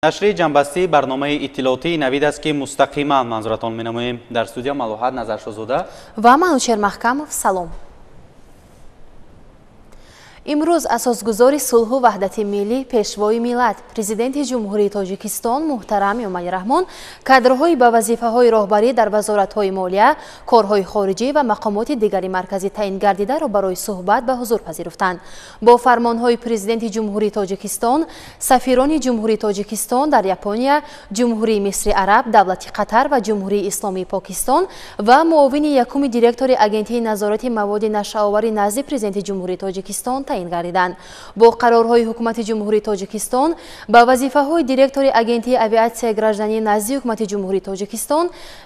Нашри ҷамъбастии барномаи иттилоотии Навид аст, ки мустақиман манзуратон менамоем. Дар студия Малоҳат Назаршозода ва Манучер Маҳкамов. Салом. Имрӯз асосгузори сулҳу ваҳдати миллӣ, пешвои миллат, Президенти Ҷумҳурии Тоҷикистон муҳтарам Эмомалӣ Раҳмон кадрҳои ба вазифаҳои роҳбарӣ дар вазоратҳои молия, корҳои хориҷӣ ва мақомоти дигари марказӣ таъин гардидаро барои суҳбат ба ҳузур пазируфтанд. Бо фармонҳои Президенти Ҷумҳурии Тоҷикистон сафирони Ҷумҳурии Тоҷикистон дар Япония, Ҷумҳурии Мисри Араб, Давлати Қатар ва Ҷумҳурии Исломии Покистон ва муовини якуми директори Агентии назорати маводи нашъаоварӣ назди Президенти Ҷумҳурии Тоҷикистон таъин гардиданд. Бо қарорҳои Ҳукумати Ҷумҳурии Тоҷикистон ба вазифаҳои директори Агентии авиатсияи гражданӣ назди Ҳукумати Ҷумҳурии Тоҷикистон,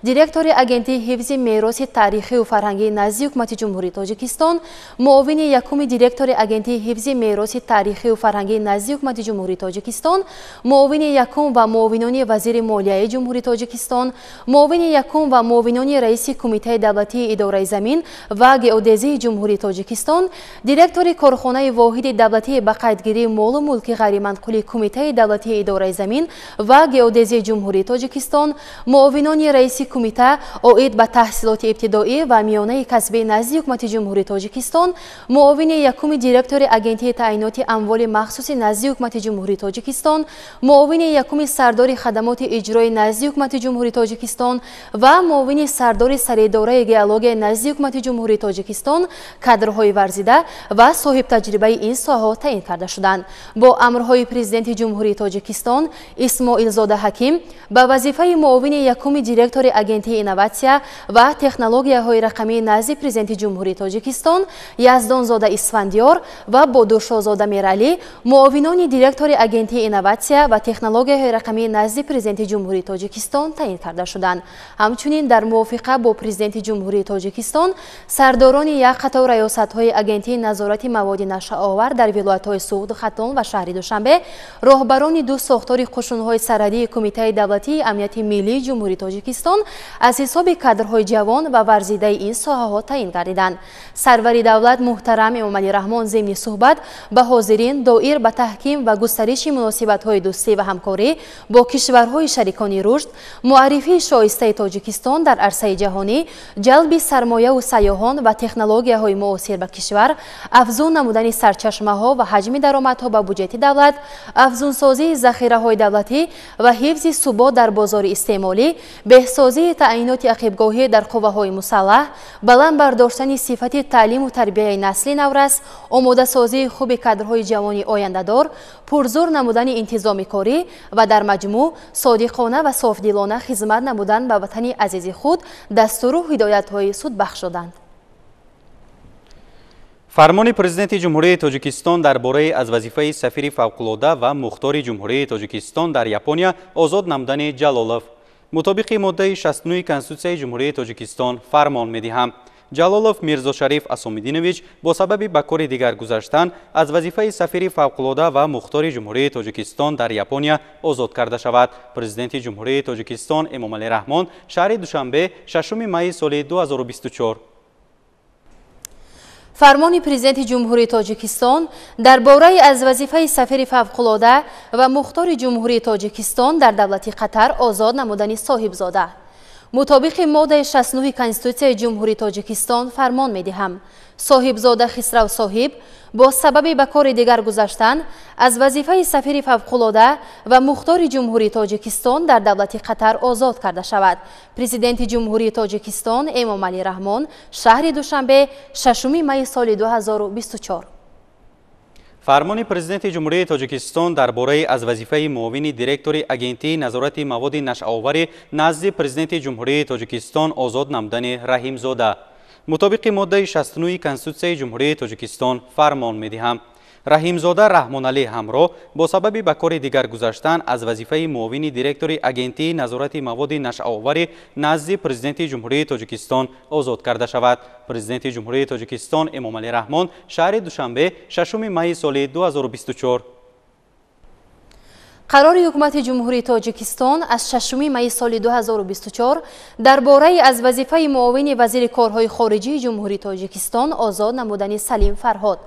директори Агентии ҳифзи мероси таърихию фарҳангӣ назди Ҳукумати Ҷумҳурии Тоҷикистон, муовини якуми директори Агентии ҳифзи мероси таърихию фарҳангӣ назди Ҳукумати Ҷумҳурии Тоҷикистон, муовини якум ва муовинони вазири молияи Ҷумҳурии Тоҷикистон, муовини якум ва муовинони раиси Кумитаи давлатии идораи замин ва геодезии Ҷумҳурии Тоҷикистон, директори корхонаи воҳиди давлатии ба қайдгирии молу мулки ғайриманқули Кумитаи давлатии идораи замин ва геодезии Ҷумҳурии Тоҷикистон, муовинони раиси кумита оид ба таҳсилоти ибтидоӣ ва миёнаи касбӣ назди Ҳукумати Ҷумҳурии Тоҷикистон, муовини якуми директори Агентии таъиноти амволи махсуси назди Ҳукумати Ҷумҳурии Тоҷикистон, муовини якуми сардори хадамоти иҷрои назди Ҳукумати Ҷумҳурии Тоҷикистон ва муовини сардори саридораи геологияи назди Ҳукумати Ҷумҳурии Тоҷикистон кадрҳои варзида ва соҳибтаҷрибаи ин соҳаҳо таъин карда шуданд. Бо амрҳои Президенти Ҷумҳурии Тоҷикистон Исмоилзода Ҳаким ба вазифаи муовини якуми директори Агентии инноватсия ва технологияҳои рақамии назди Президенти Ҷумҳурии Тоҷикистон, Яздонзода Исфандиёр ва Бодуршозода Мералӣ муовинони директори Агентии инноватсия ва технологияҳои рақамии назди Президенти Ҷумҳурии Тоҷикистон таъин карда шуданд. Ҳамчунин дар мувофиқа бо Президенти Ҷумҳурии Тоҷикистон сардорони як қатор раёсатҳои Агентии назорати маводи нашъаовар дар вилоятҳои Суғд, Хатлон ва шаҳри Душанбе, роҳбарони ду сохтори қушунҳои сарҳадии Кумитаи давлатии амнияти миллии Ҷумҳурии Тоҷикистон аз ҳисоби кадрҳои ҷавон ва варзидаи ин соҳаҳо таъин гардиданд. Сарвари давлат муҳтарам Эмомалӣ Раҳмон зимни суҳбат ба ҳозирин доир ба таҳким ва густариши муносибатҳои дӯстӣ ва ҳамкорӣ бо кишварҳои шарикони рушд, муаррифии шоистаи Тоҷикистон дар арсаи ҷаҳонӣ, ҷалби сармояву сайёҳон ва технологияҳои муосир ба кишвар, афзун намудани сарчашмаҳо ва ҳаҷми даромадҳо ба буҷети давлат, афзунсозии захираҳои давлатӣ ва ҳифзи субот дар бозори истеъмолӣ, беҳсозии таъиноти ақибгоҳӣ дар қувваҳои мусаллаҳ, баланд бардоштани сифати таълиму тарбияи насли наврас, омодасозии хуби кадрҳои ҷавони ояндадор, пурзур намудани интизоми корӣ ва дар маҷмӯъ содиқона ва софдилона хизмат намудан ба ватани азизи худ дастуру ҳидоятҳои судбахш доданд. Фармони Президенти Ҷумҳурии Тоҷикистон дар бораи аз вазифаи сафири фавқулода ва мухтори Ҷумҳурии Тоҷикистон дар Япония озод намудани Ҷалолов. Мутобиқи моддаи 69 Конститутсияи Ҷумҳурии Тоҷикистон фармон медиҳам. Ҷалолов Мирзошариф Асомиддинович бо сабаби ба кори дигар гузаштан аз вазифаи сафири фавқулода ва мухтори Ҷумҳурии Тоҷикистон дар Япония озод карда шавад. Президенти Ҷумҳурии Тоҷикистон Эмомалӣ Раҳмон, шаҳри Душанбе, 6 майи соли 2024. Фармони Президенти Ҷумҳурии Тоҷикистон дар бораи аз вазифаи сафири фавқулода ва мухтори Ҷумҳурии Тоҷикистон дар давлати Қатар озод намудани Соҳибзода. Мутобиқи моддаи 69 Конститутсияи Ҷумҳурии Тоҷикистон фармон медиҳам. Соҳибзода Хисрав Соҳиб бо сабаби ба кори дигар гузаштан аз вазифаи сафири фавқулода ва мухтори Ҷумҳурии Тоҷикистон дар давлати Қатар озод карда шавад. Президенти Ҷумҳурии Тоҷикистон Эмомалӣ Раҳмон, шаҳри Душанбе, 6 майи соли 2024. Фармони Президенти Ҷумҳурии Тоҷикистон дар бораи аз вазифаи муовини директори Агентии назорати маводи нашъаоварӣ назди Президенти Ҷумҳурии Тоҷикистон озод намудани Раҳимзода. Мутобиқи моддаи 69 Конститутсияи Ҷумҳурии Тоҷикистон фармон медиҳам. Раҳимзода Раҳмоналӣ ҳамроҳ бо сабаби ба кори дигар гузаштан аз вазифаи муовини директори Агентии назорати маводи нашъаоварӣ назди Президенти Ҷумҳурии Тоҷикистон озод карда шавад. Президенти Ҷумҳурии Тоҷикистон Эмомалӣ Раҳмон, шаҳри Душанбе, 6 майи соли 2024. Қарори Ҳукумати Ҷумҳурии Тоҷикистон аз 6 майи соли 2024 дар бораи аз вазифаи муовини вазири корҳои хориҷии Ҷумҳурии Тоҷикистон озод намудани Салим Фарҳод.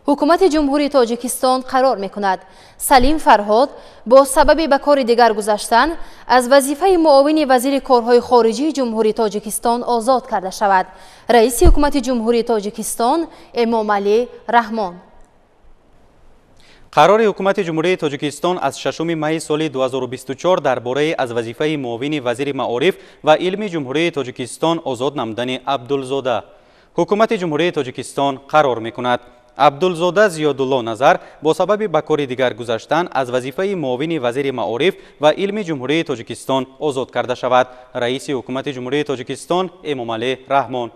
Ҳукумати Ҷумҳурии Тоҷикистон қарор мекунад: Салим Фарҳод бо сабаби ба кори дигар гузаштан аз вазифаи муовини вазири корҳои хориҷии Ҷумҳурии Тоҷикистон озод карда шавад. Раиси Ҳукумати Ҷумҳурии Тоҷикистон Эмомалӣ Раҳмон. Қарори Ҳукумати Ҷумҳурии Тоҷикистон аз 6 майи соли 2024 дар бораи аз вазифаи муовини вазири маориф ва илми Ҷумҳурии Тоҷикистон озод намудани Абдулзода. Ҳукумати Ҷумҳурии Тоҷикистон қарор мекунад: Абдулзода Зиёдулло Назар бо сабаби ба кори дигар гузаштан аз вазифаи муовини вазири маориф ва илми Ҷумҳурии Тоҷикистон озод карда шавад. Раиси Ҳукумати Ҷумҳурии Тоҷикистон Эмомалӣ Раҳмон.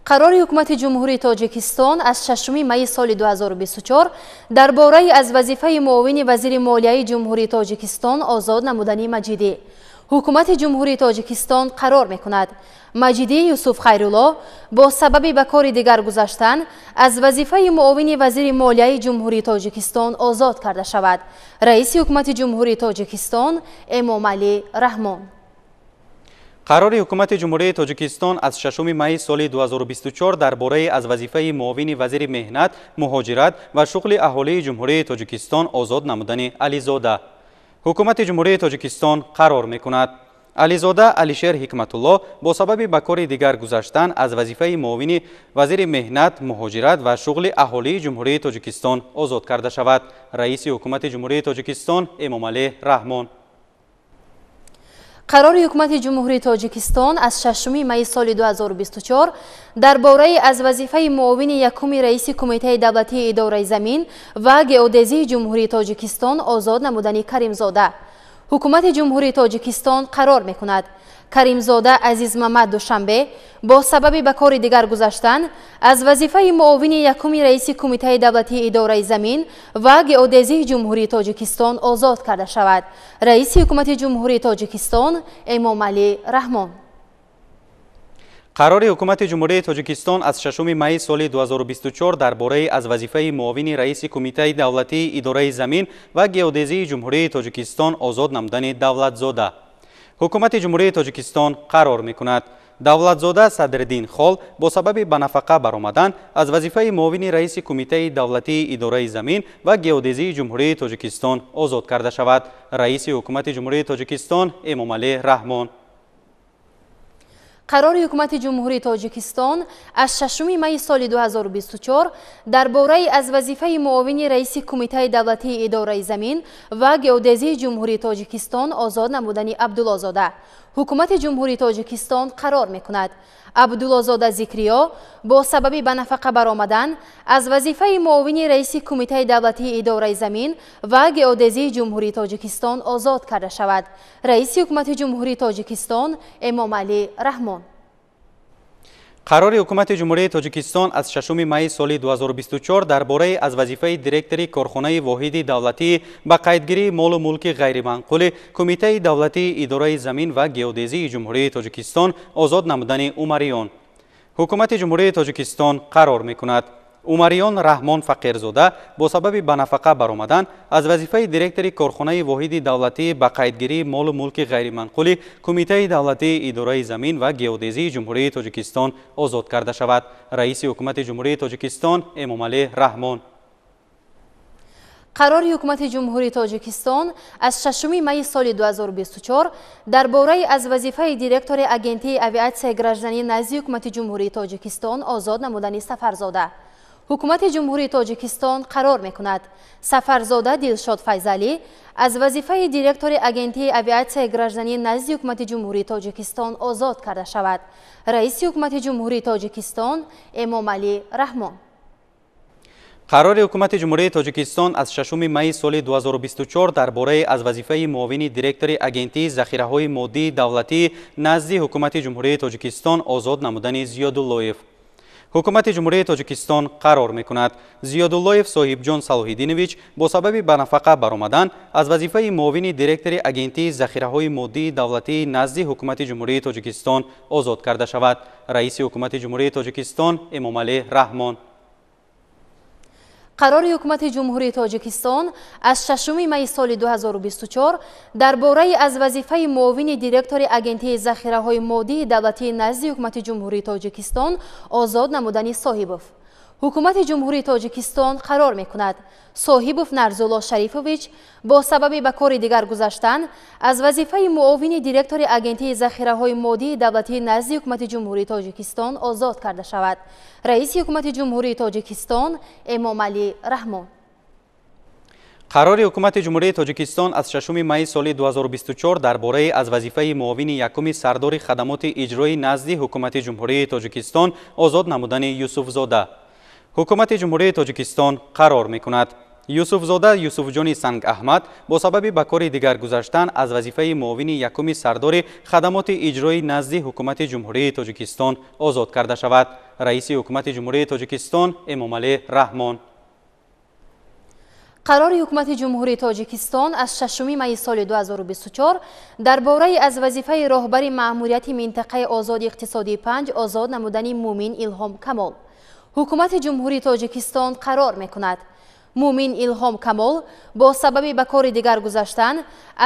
Қарори Ҳукумати Ҷумҳурии Тоҷикистон аз 6 майи соли 2024 дар бораи аз вазифаи муовини вазири молияи Ҷумҳурии Тоҷикистон озод намудани Маҷидӣ. Ҳукумати Ҷумҳурии Тоҷикистон қарор мекунад: Маҷидӣ Юсуф Хайрулло бо сабаби ба кори дигар гузаштан аз вазифаи муовини вазири молияи Ҷумҳурии Тоҷикистон озод карда шавад. Раиси Ҳукумати Ҷумҳурии Тоҷикистон Эмомалӣ Раҳмон. Қарори Ҳукумати Ҷумҳурии Тоҷикистон аз 6 майи соли 2024 дар бораи аз вазифаи муовини вазири меҳнат, муҳоҷират ва шуғли аҳолии Ҷумҳурии Тоҷикистон озод намудани Ализода. Ҳукумати Ҷумҳурии Тоҷикистон қарор мекунад: Ализода Алишер Ҳикматулло бо сабаби ба кори дигар гузаштан аз вазифаи муовини вазири меҳнат, муҳоҷират ва шуғли аҳолии Ҷумҳурии Тоҷикистон озод карда шавад. Раиси Ҳукумати Ҷумҳурии Тоҷикистон Эмомалӣ Раҳмон. Қарори Ҳукумати Ҷумҳурии Тоҷикистон аз 6 майи соли 2024 дар бораи аз вазифаи муовини якуми раиси Кумитаи давлатии идораи замин ва геодезии Ҷумҳурии Тоҷикистон озод намудани Каримзода. Ҳукумати Ҷумҳурии Тоҷикистон қарор мекунад: Каримзода Азизмамад Душанбе бо сабаби ба кори дигар гузаштан аз вазифаи муовини якуми раиси Кумитаи давлатии идораи замин ва геодезии Ҷумҳурии Тоҷикистон озод карда шавад. Раиси Ҳукумати Ҷумҳурии Тоҷикистон Эмомалӣ Раҳмон. Қарори Ҳукумати Ҷумҳурии Тоҷикистон аз 6 майи соли 2024 дар бораи аз вазифаи муовини раиси Кумитаи давлатии идораи замин ва геодезии Ҷумҳурии Тоҷикистон озод намудани Давлатзода. Ҳукумати Ҷумҳурии Тоҷикистон қарор мекунад: Давлатзода Садриддин Хол бо сабаби ба нафақа баромадан аз вазифаи муовини раиси Кумитаи давлатии идораи замин ва геодезии Ҷумҳурии Тоҷикистон озод карда шавад. Раиси Ҳукумати Ҷумҳурии Тоҷикистон Эмомалӣ Раҳмон. Қарори Ҳукумати Ҷумҳурии Тоҷикистон аз 6 майи соли 2024 дар бораи аз вазифаи муовини раиси Кумитаи давлатии идораи замин ва геодезии Ҷумҳурии Тоҷикистон озод намудани Абдуллозода. Ҳукумати Ҷумҳурии Тоҷикистон қарор мекунад: Абдуллозода Зикриё бо сабаби ба нафақа баромадан аз вазифаи муовини раиси Кумитаи давлатии идораи замин ва геодезии Ҷумҳурии Тоҷикистон озод карда шавад. Раиси Ҳукумати Ҷумҳурии Тоҷикистон Эмомалӣ Раҳмон. Қарори Ҳукумати Ҷумҳурии Тоҷикистон аз 6 майи соли 2024 дар бораи аз вазифаи директори корхонаи воҳиди давлатии ба қайдгирии молу мулки ғайриманқули Кумитаи давлатии идораи замин ва геодезии Ҷумҳурии Тоҷикистон озод намудани Умариён. Ҳукумати Ҷумҳурии Тоҷикистон қарор мекунад: Умариён Раҳмон Фақирзода бо сабаби ба нафақа баромадан аз вазифаи директори корхонаи воҳиди давлатии ба қайдгирии молу мулки ғайриманқули Кумитаи давлатии идораи замин ва геодезии Ҷумҳурии Тоҷикистон озод карда шавад. Раиси Ҳукумати Ҷумҳурии Тоҷикистон Эмомалӣ Раҳмон. Қарори Ҳукумати Ҷумҳурии Тоҷикистон аз 6 майи соли 2024 дар бораи аз вазифаи директори Агентии авиатсияи гражданӣ назди Ҳукумати Ҷумҳурии Тоҷикистон озод намудани Сафарзода. Ҳукумати Ҷумҳурии Тоҷикистон қарор мекунад: Сафарзода Дилшод Файзалӣ аз вазифаи директори Агентии авиатсияи гражданӣ назди Ҳукумати Ҷумҳурии Тоҷикистон озод карда шавад. Раиси Ҳукумати Ҷумҳурии Тоҷикистон Эмомалӣ Раҳмон. Қарори Ҳукумати Ҷумҳурии Тоҷикистон аз 6 майи соли 2024 дар бораи аз вазифаи муовини директори Агентии захираҳои моддии давлатӣ назди Ҳукумати Ҷумҳурии Тоҷикистон озод намудани Зиёдуллоев. Ҳукумати Ҷумҳурии Тоҷикистон қарор мекунад: Зиёдуллоев Соҳибҷон Салоҳиддинович бо сабаби ба нафақа баромадан аз вазифаи муовини директори Агентии захираҳои моддии давлатӣ назди Ҳукумати Ҷумҳурии Тоҷикистон озод карда шавад. Раиси Ҳукумати Ҷумҳурии Тоҷикистон Эмомалӣ Раҳмон. Қарори Ҳукумати Ҷумҳурии Тоҷикистон аз 6 майи соли 2024 дар бораи аз вазифаи муовини директори Агентии захираҳои моддии давлатии назди Ҳукумати Ҷумҳурии Тоҷикистон озод намудани Соҳибов. Ҳукумати Ҷумҳурии Тоҷикистон қарор мекунад: Соҳибов Нарзулло Шарифович бо сабаби ба кори дигар гузаштан аз вазифаи муовини директори Агентии захираҳои моддии давлатии назди Ҳукумати Ҷумҳурии Тоҷикистон озод карда шавад. Раиси Ҳукумати Ҷумҳурии Тоҷикистон Эмомалӣ Раҳмон. Қарори Ҳукумати Ҷумҳурии Тоҷикистон аз 6 майи соли 2024 дар бораи аз вазифаи муовини якуми сардори хадамоти иҷроӣ назди Ҳукумати Ҷумҳурии Тоҷикистон озод намудани Юсуфзода. Ҳукумати Ҷумҳурии Тоҷикистон қарор мекунад: Юсуфзода Юсуфҷони Санг Аҳмад бо сабаби ба кори дигар гузаштан аз вазифаи муовини якуми сардори хадамоти иҷроӣ назди Ҳукумати Ҷумҳурии Тоҷикистон озод карда шавад. Раиси Ҳукумати Ҷумҳурии Тоҷикистон Эмомалӣ Раҳмон. Қарори Ҳукумати Ҷумҳурии Тоҷикистон аз 6 майи соли 2024 дар бораи аз вазифаи роҳбари маъмурияти минтақаи озоди иқтисодии 5 озод намудани Муъмин Илҳом Камол. Ҳукумати Ҷумҳурии Тоҷикистон қарор мекунад: Муъмин Илҳом Камол бо сабаби ба кори дигар гузаштан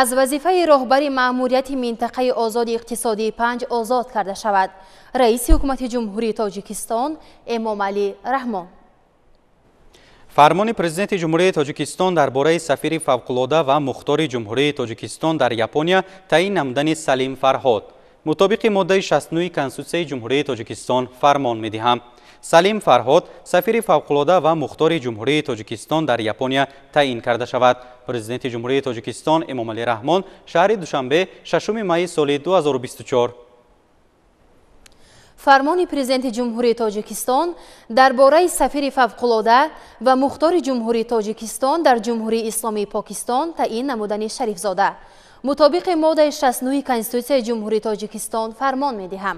аз вазифаи роҳбари маъмурияти минтақаи озоди иқтисодии 5 озод карда шавад. Раиси Ҳукумати Ҷумҳурии Тоҷикистон Эмомалӣ Раҳмон. Фармони Президенти Ҷумҳурии Тоҷикистон дар бораи сафири фавқулода ва мухтори Ҷумҳурии Тоҷикистон дар Япония таъин намудани Салим Фарҳод. Мутобиқи моддаи 69 Конститутсияи Ҷумҳурии Тоҷикистон фармон медиҳам: Салим Фарҳод сафири фавқулода ва мухтори Ҷумҳурии Тоҷикистон дар Япония таъин карда шавад. Президенти Ҷумҳурии Тоҷикистон Эмомалӣ Раҳмон, шаҳри Душанбе, 6 майи соли 2024. Фармони Президенти Ҷумҳурии Тоҷикистон дар бораи сафири фавқулода ва мухтори Ҷумҳурии Тоҷикистон дар Ҷумҳурии Исломии Покистон таъин намудани Шарифзода. Мутобиқи моддаи 69 Конститутсияи Ҷумҳурии Тоҷикистон фармон медиҳам: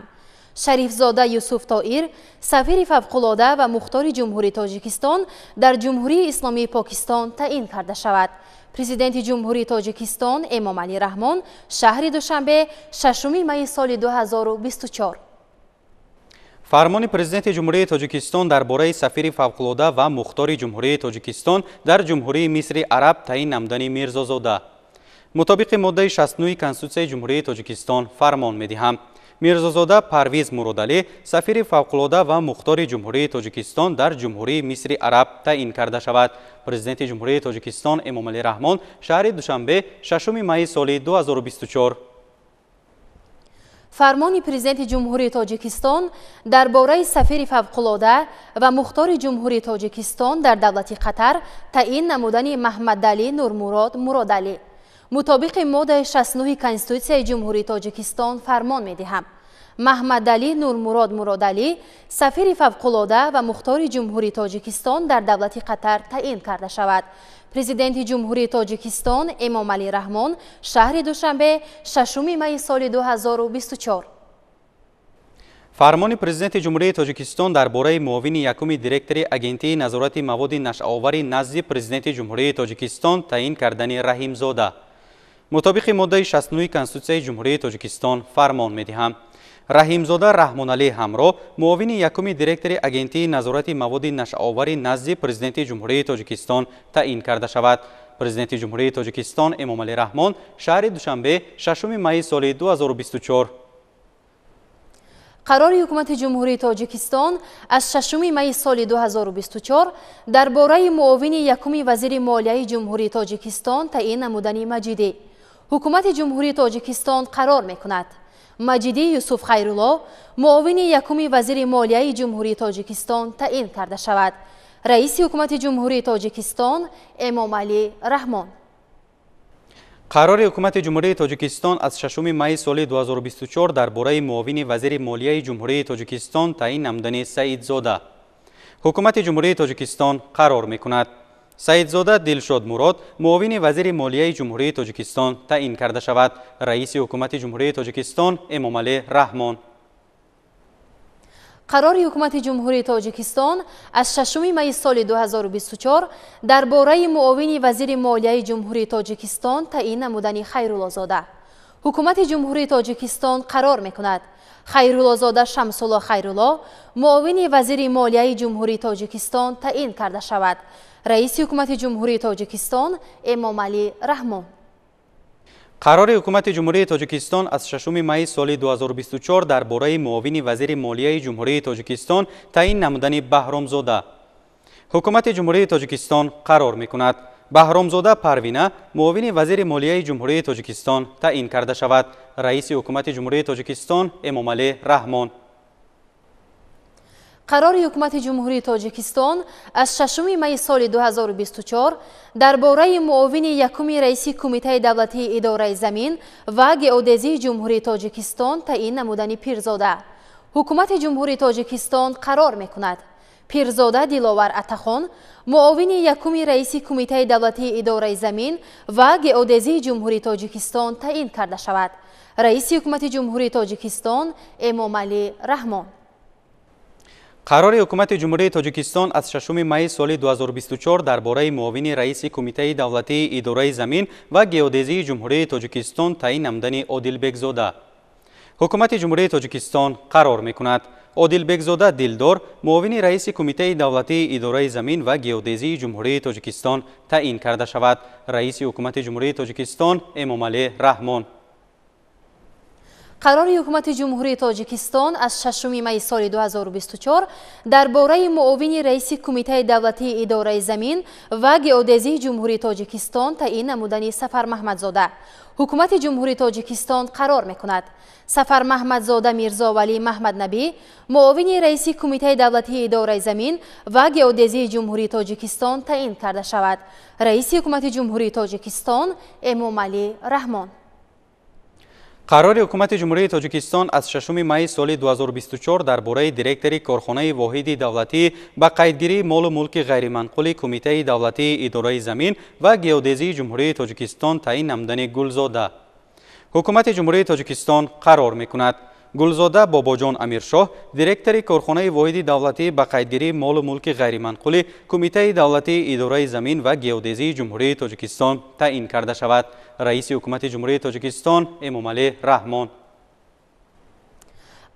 Шарифзода Юсуф Тоир сафири фавқулода ва мухтори Ҷумҳурии Тоҷикистон дар Ҷумҳурии Исломии Покистон таъин карда шавад. Президенти Ҷумҳурии Тоҷикистон Эмомалӣ Раҳмон, шаҳри Душанбе, 6 майи соли 2024. Фармони Президенти Ҷумҳурии Тоҷикистон дар бораи сафири фавқулода ва мухтори Ҷумҳурии Тоҷикистон дар Ҷумҳурии Мисри Араб таъин намудани Мирзозода. Мутобиқи моддаи 69 Конститутсияи Ҷумҳурии Тоҷикистон фармон медиҳам: Мирзозода Парвиз Муродалӣ сафири фавқулода ва мухтори Ҷумҳурии Тоҷикистон дар Ҷумҳурии Мисри Араб таъин карда шавад. Президенти Ҷумҳурии Тоҷикистон Эмомалӣ Раҳмон, шаҳри Душанбе, 6 майи соли 2024. Фармони Президенти Ҷумҳурии Тоҷикистон дар бораи сафири фавқулода ва мухтори Ҷумҳурии Тоҷикистон дар давлати Қатар таъин намудани Маҳмадалӣ Нурмурод Муродалӣ. Мутобиқи моддаи 69 Конститутсияи Ҷумҳурии Тоҷикистон фармон медиҳам: Маҳмадалӣ Нурмурод Муродалӣ сафири фавқулода ва мухтори Ҷумҳурии Тоҷикистон дар давлати Қатар таъин карда шавад. Президенти Ҷумҳурии Тоҷикистон Эмомалӣ Раҳмон, шаҳри Душанбе, 6 майи соли 2024. Фармони Президенти Ҷумҳурии Тоҷикистон дар бораи муовини якуми директори Агентии назорати маводи нашъаовари назди Президенти Ҷумҳурии Тоҷикистон таъин кардани Раҳимзода. Мутобиқи моддаи 69 Конститутсияи Ҷумҳурии Тоҷикистон фармон медиҳам: Раҳимзода Раҳмоналӣ Ҳамроҳ муовини якуми директори Агентии назорати маводи нашъаовари назди Президенти Ҷумҳурии Тоҷикистон таъин карда шавад. Президенти Ҷумҳурии Тоҷикистон Эмомалӣ Раҳмон, шаҳри Душанбе, 6 майи соли 2024. Қарори Ҳукумати Ҷумҳурии Тоҷикистон аз 6 майи соли 2024 дар бораи муовини якуми вазири молияи Ҷумҳурии Тоҷикистон таъин намудани Маҷидӣ. Ҳукумати Ҷумҳурии Тоҷикистон қарор мекунад: Маҷидӣ Юсуф Хайрулло муовини якуми вазири молияи Ҷумҳурии Тоҷикистон таъин карда шавад. Раиси Ҳукумати Ҷумҳурии Тоҷикистон Эмомалӣ Раҳмон. Қарори Ҳукумати Ҷумҳурии Тоҷикистон аз 6 майи соли 2024 дар бораи муовини вазири молияи Ҷумҳурии Тоҷикистон таъин намудани Саидзода. Ҳукумати Ҷумҳурии Тоҷикистон қарор мекунад: Саидзода Дилшод Мурод муовини вазири молияи Ҷумҳурии Тоҷикистон таъин карда шавад. Раиси Ҳукумати Ҷумҳурии Тоҷикистон Эмомалӣ Раҳмон. Қарори Ҳукумати Ҷумҳурии Тоҷикистон аз 6 майи соли 2024 дар бораи муовини вазири молияи Ҷумҳурии Тоҷикистон таъин намудани Хайруллозода. Ҳукумати Ҷумҳурии Тоҷикистон қарор мекунад: Хайруллозода Шамсулло Хайрулло муовини вазири молияи Ҷумҳурии Тоҷикистон таъин карда шавад. Раиси Ҳукумати Ҷумҳурии Тоҷикистон Эмомалӣ Раҳмон. Қарори Ҳукумати Ҷумҳурии Тоҷикистон аз 6 майи соли 2024 дар бораи муовини вазири молияи Ҷумҳурии Тоҷикистон таъин намудани Баҳромзода. Ҳукумати Ҷумҳурии Тоҷикистон қарор мекунад. Баҳромзода Парвина муовини вазири молияи Ҷумҳурии Тоҷикистон таъин карда шавад. Раиси Ҳукумати Ҷумҳурии Тоҷикистон Эмомалӣ Раҳмон. Қарори Ҳукумати Ҷумҳурии Тоҷикистон аз 6 майи соли 2024 дар бораи муовини якуми раиси Кумитаи давлатии идораи замин ва геодезии Ҷумҳурии Тоҷикистон таъин намудани Пирзода. Ҳукумати Ҷумҳурии Тоҷикистон қарор мекунад. Пирзода Диловар Атахон муовини якуми раиси Кумитаи давлатии идораи замин ва геодезии Ҷумҳурии Тоҷикистон таъин карда шавад. Раиси Ҳукумати Ҷумҳурии Тоҷикистон Эмомалӣ Раҳмон. Қарори Ҳукумати Ҷумҳурии Тоҷикистон аз 6 майи соли 2024 дар бораи муовини раиси Кумитаи давлатии идораи замин ва геодезии Ҷумҳурии Тоҷикистон таъин намудани Одилбекзода. Ҳукумати Ҷумҳурии Тоҷикистон қарор мекунад. Одилбекзода Дилдор муовини раиси Кумитаи давлатии идораи замин ва геодезии Ҷумҳурии Тоҷикистон таъин карда шавад. Раиси Ҳукумати Ҷумҳурии Тоҷикистон Эмомалӣ Раҳмон. Қарори Ҳукумати Ҷумҳурии Тоҷикистон аз 6 майи соли 2024 дар бораи муовини раиси Кумитаи давлатии идораи замин ва геодезии Ҷумҳурии Тоҷикистон таъин намудани Сафар Маҳмадзода. Ҳукумати Ҷумҳурии Тоҷикистон қарор мекунад. Сафар Маҳмадзода Мирзовалӣ Маҳмаднабӣ муовини раиси Кумитаи давлатии идораи замин ва геодезии Ҷумҳурии Тоҷикистон таъин карда шавад. Раиси Ҳукумати Ҷумҳурии Тоҷикистон Эмомалӣ Раҳмон. Қарори Ҳукумати Ҷумҳурии Тоҷикистон аз 6 майи соли 2024 дар бораи директори корхонаи воҳиди давлатӣ ба қайдгирии молу мулки ғайриманқули Кумитаи давлатии идораи замин ва геодезии Ҷумҳурии Тоҷикистон таъин намудани Гулзода. Ҳукумати Ҷумҳурии Тоҷикистон қарор мекунад. Гулзода Бобоҷон Амиршоҳ директори корхонаи воҳиди давлатӣ ба қайдгирии молу мулки ғайриманқули Кумитаи давлатии идораи замин ва геодезии Ҷумҳурии Тоҷикистон таъин карда шавад. Раиси Ҳукумати Ҷумҳурии Тоҷикистон Эмомалӣ Раҳмон.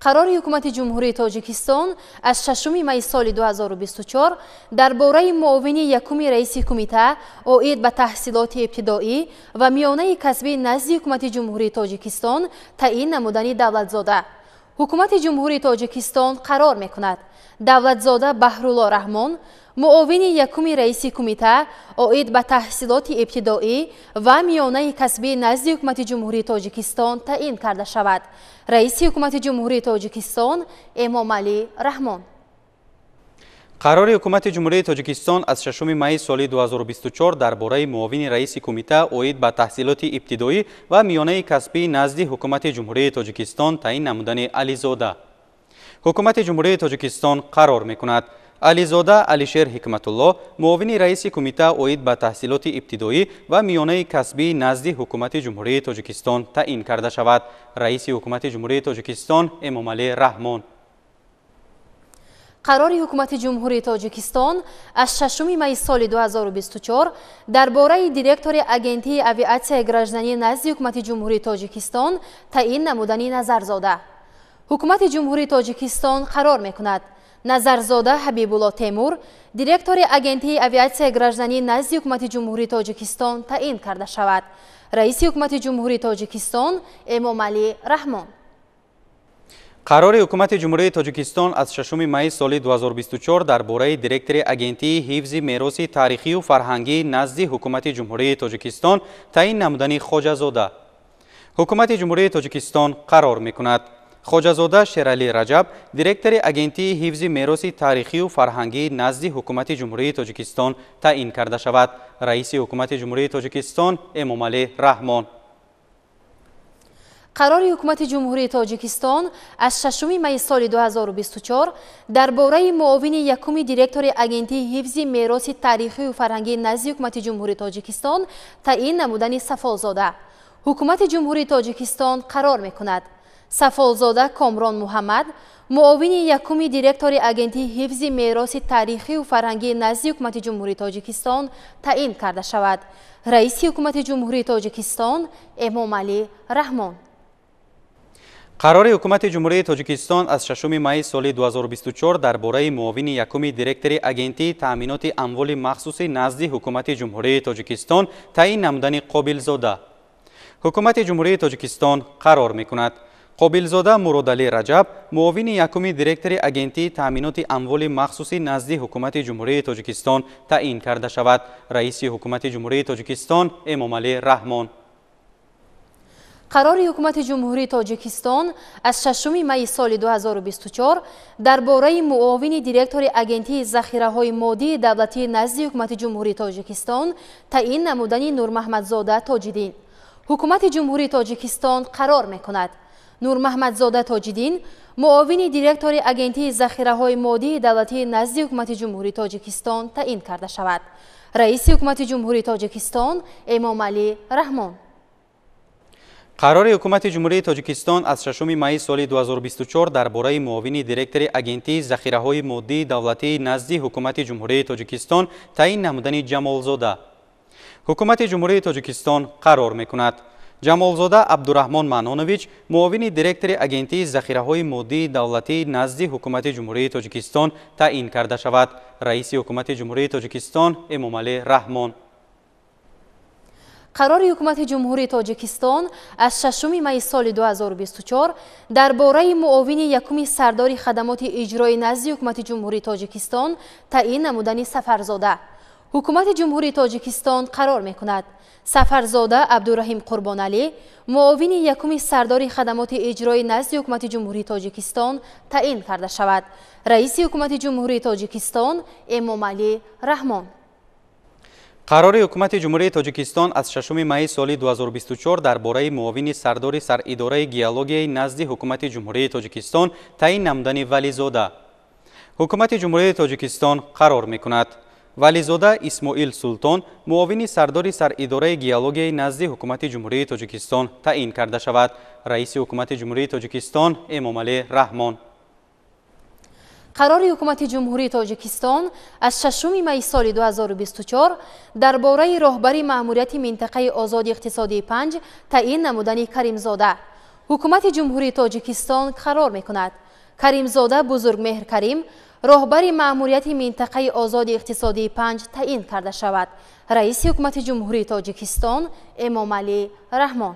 Қарори Ҳукумати Ҷумҳурии Тоҷикистон аз 6 майи соли 2024 дар бораи муовини якуми раиси кумита оид ба таҳсилоти ибтидоӣ ва миёнаи касбӣ назди Ҳукумати Ҷумҳурии Тоҷикистон таъин намудани Давлатзода. Ҳукумати Ҷумҳурии Тоҷикистон қарор мекунад. Давлатзода Баҳрулло Раҳмон муовини якуми раиси кумита оид ба таҳсилоти ибтидоӣ ва миёнаи касбӣ назди Ҳукумати Ҷумҳурии Тоҷикистон таъин карда шавад. Раиси Ҳукумати Ҷумҳурии Тоҷикистон Эмомалӣ Раҳмон. Қарори Ҳукумати Ҷумҳурии Тоҷикистон аз 6 майи соли 2024 дар бораи муовини раиси кумита оид ба таҳсилоти ибтидоӣ ва миёнаи касбӣ назди Ҳукумати Ҷумҳурии Тоҷикистон таъин намудани Ализода. Ҳукумати Ҷумҳурии Тоҷикистон қарор мекунад. Ализода Алишер Ҳикматулло муовини раиси кумита оид ба таҳсилоти ибтидоӣ ва миёнаи касбӣ назди Ҳукумати Ҷумҳурии Тоҷикистон таъин карда шавад. Раиси Ҳукумати Ҷумҳурии Тоҷикистон Эмомалӣ Раҳмон. Қарори Ҳукумати Ҷумҳурии Тоҷикистон аз 6 майи соли 2024 дар бораи директори Агентии авиатсияи гражданӣ назди Ҳукумати Ҷумҳурии Тоҷикистон таъин намудани Назарзода. Ҳукумати Ҷумҳурии Тоҷикистон қарор мекунад. Назарзода Ҳабибулло Темур директори Агентии авиатсияи гражданӣ назди Ҳукумати Ҷумҳурии Тоҷикистон таъин карда шавад. Раиси Ҳукумати Ҷумҳурии Тоҷикистон Эмомалӣ Раҳмон. Қарори Ҳукумати Ҷумҳурии Тоҷикистон аз 6 майи соли 2024 дар бораи директори Агентии ҳифзи мероси таърихию фарҳангӣ назди Ҳукумати Ҷумҳурии Тоҷикистон таъин намудани Хоҷазода. Ҳукумати Ҷумҳурии Тоҷикистон қарор мекунад. Хоҷазода Шералӣ Раҷаб директори Агентии ҳифзи мероси таърихию фарҳангӣ назди Ҳукумати Ҷумҳурии Тоҷикистон таъин карда шавад. Раиси Ҳукумати Ҷумҳурии Тоҷикистон Эмомалӣ Раҳмон. Қарори Ҳукумати Ҷумҳурии Тоҷикистон аз 6 майи соли 2024 дар бораи муовини якуми директори Агентии ҳифзи мероси таърихию фарҳангӣ назди Ҳукумати Ҷумҳурии Тоҷикистон таъин намудани Сафолзода. Ҳукумати Ҷумҳурии Тоҷикистон қарор мекунад. Сафолзода Комрон Муҳаммад муовини якуми директори Агентии ҳифзи мероси таърихию фарҳангӣ назди Ҳукумати Ҷумҳурии Тоҷикистон таъин карда шавад. Раиси Ҳукумати Ҷумҳурии Тоҷикистон Эмомалӣ Раҳмон. Қарори Ҳукумати Ҷумҳурии Тоҷикистон аз 6 майи соли 2024 дар бораи муовини якуми директори Агентии таъминоти амволи махсуси назди Ҳукумати Ҷумҳурии Тоҷикистон таъин намудани Қобилзода. Ҳукумати Ҷумҳурии Тоҷикистон қарор мекунад. Қобилзода Муродалӣ Раҷаб муовини якуми директори Агентии таъминоти амволи махсуси назди Ҳукумати Ҷумҳурии Тоҷикистон таъин карда шавад. Раиси Ҳукумати Ҷумҳурии Тоҷикистон Эмомалӣ Раҳмон. Қарори Ҳукумати Ҷумҳурии Тоҷикистон аз 6 майи соли 2024 дар бораи муовини директори Агентии захираҳои моддии давлатии назди Ҳукумати Ҷумҳурии Тоҷикистон таъин намудани Нурмаҳмадзода Тоҷиддин. Ҳукумати Ҷумҳурии Тоҷикистон қарор мекунад. Нурмаҳмадзода Тоҷиддин муовини директори Агентии захираҳои моддии давлатии назди Ҳукумати Ҷумҳурии Тоҷикистон таъин карда шавад. Раиси Ҳукумати Ҷумҳурии Тоҷикистон Эмомалӣ Раҳмон. Қарори Ҳукумати Ҷумҳурии Тоҷикистон аз 6 майи соли 2024 дар бораи муовини директори Агентии захираҳои моддии давлатии назди Ҳукумати Ҷумҳурии Тоҷикистон таъин намудани Ҷамолзода. Ҳукумати Ҷумҳурии Тоҷикистон қарор мекунад. Ҷамолзода Абдураҳмон Маънонович муовини директори Агентии захираҳои моддии давлатии назди Ҳукумати Ҷумҳурии Тоҷикистон таъин карда шавад. Раиси Ҳукумати Ҷумҳурии Тоҷикистон Эмомалӣ Раҳмон. Қарори Ҳукумати Ҷумҳурии Тоҷикистон аз 6 майи соли 2024 дар бораи муовини якуми сардори хадамоти иҷрои назди Ҳукумати Ҷумҳурии Тоҷикистон таъин намудани Сафарзода. Ҳукумати Ҷумҳурии Тоҷикистон қарор мекунад. Сафарзода Абдураҳим Қурбоналӣ муовини якуми сардори хадамоти иҷрои назди Ҳукумати Ҷумҳурии Тоҷикистон таъин карда шавад. Раиси Ҳукумати Ҷумҳурии Тоҷикистон Эмомалӣ Раҳмон. Қарори Ҳукумати Ҷумҳурии Тоҷикистон аз 6 майи соли 2024 дар бораи муовини сардори саридораи геологияи назди Ҳукумати Ҷумҳурии Тоҷикистон таъин намудани Вализода. Ҳукумати Ҷумҳурии Тоҷикистон қарор мекунад. Вализода Исмоил Султон муовини сардори саридораи геологияи назди Ҳукумати Ҷумҳурии Тоҷикистон таъин карда шавад. Раиси Ҳукумати Ҷумҳурии Тоҷикистон Эмомалӣ Раҳмон. Қарори Ҳукумати Ҷумҳурии Тоҷикистон аз 6 майи соли 2024 дар бораи роҳбари маъмурияти минтақаи озоди иқтисодии 5 таъин намудани Каримзода. Ҳукумати Ҷумҳурии Тоҷикистон қарор мекунад. Каримзода Бузургмеҳр Карим роҳбари маъмурияти минтақаи озоди иқтисодии 5 таъин карда шавад. Раиси Ҳукумати Ҷумҳурии Тоҷикистон Эмомалӣ Раҳмон.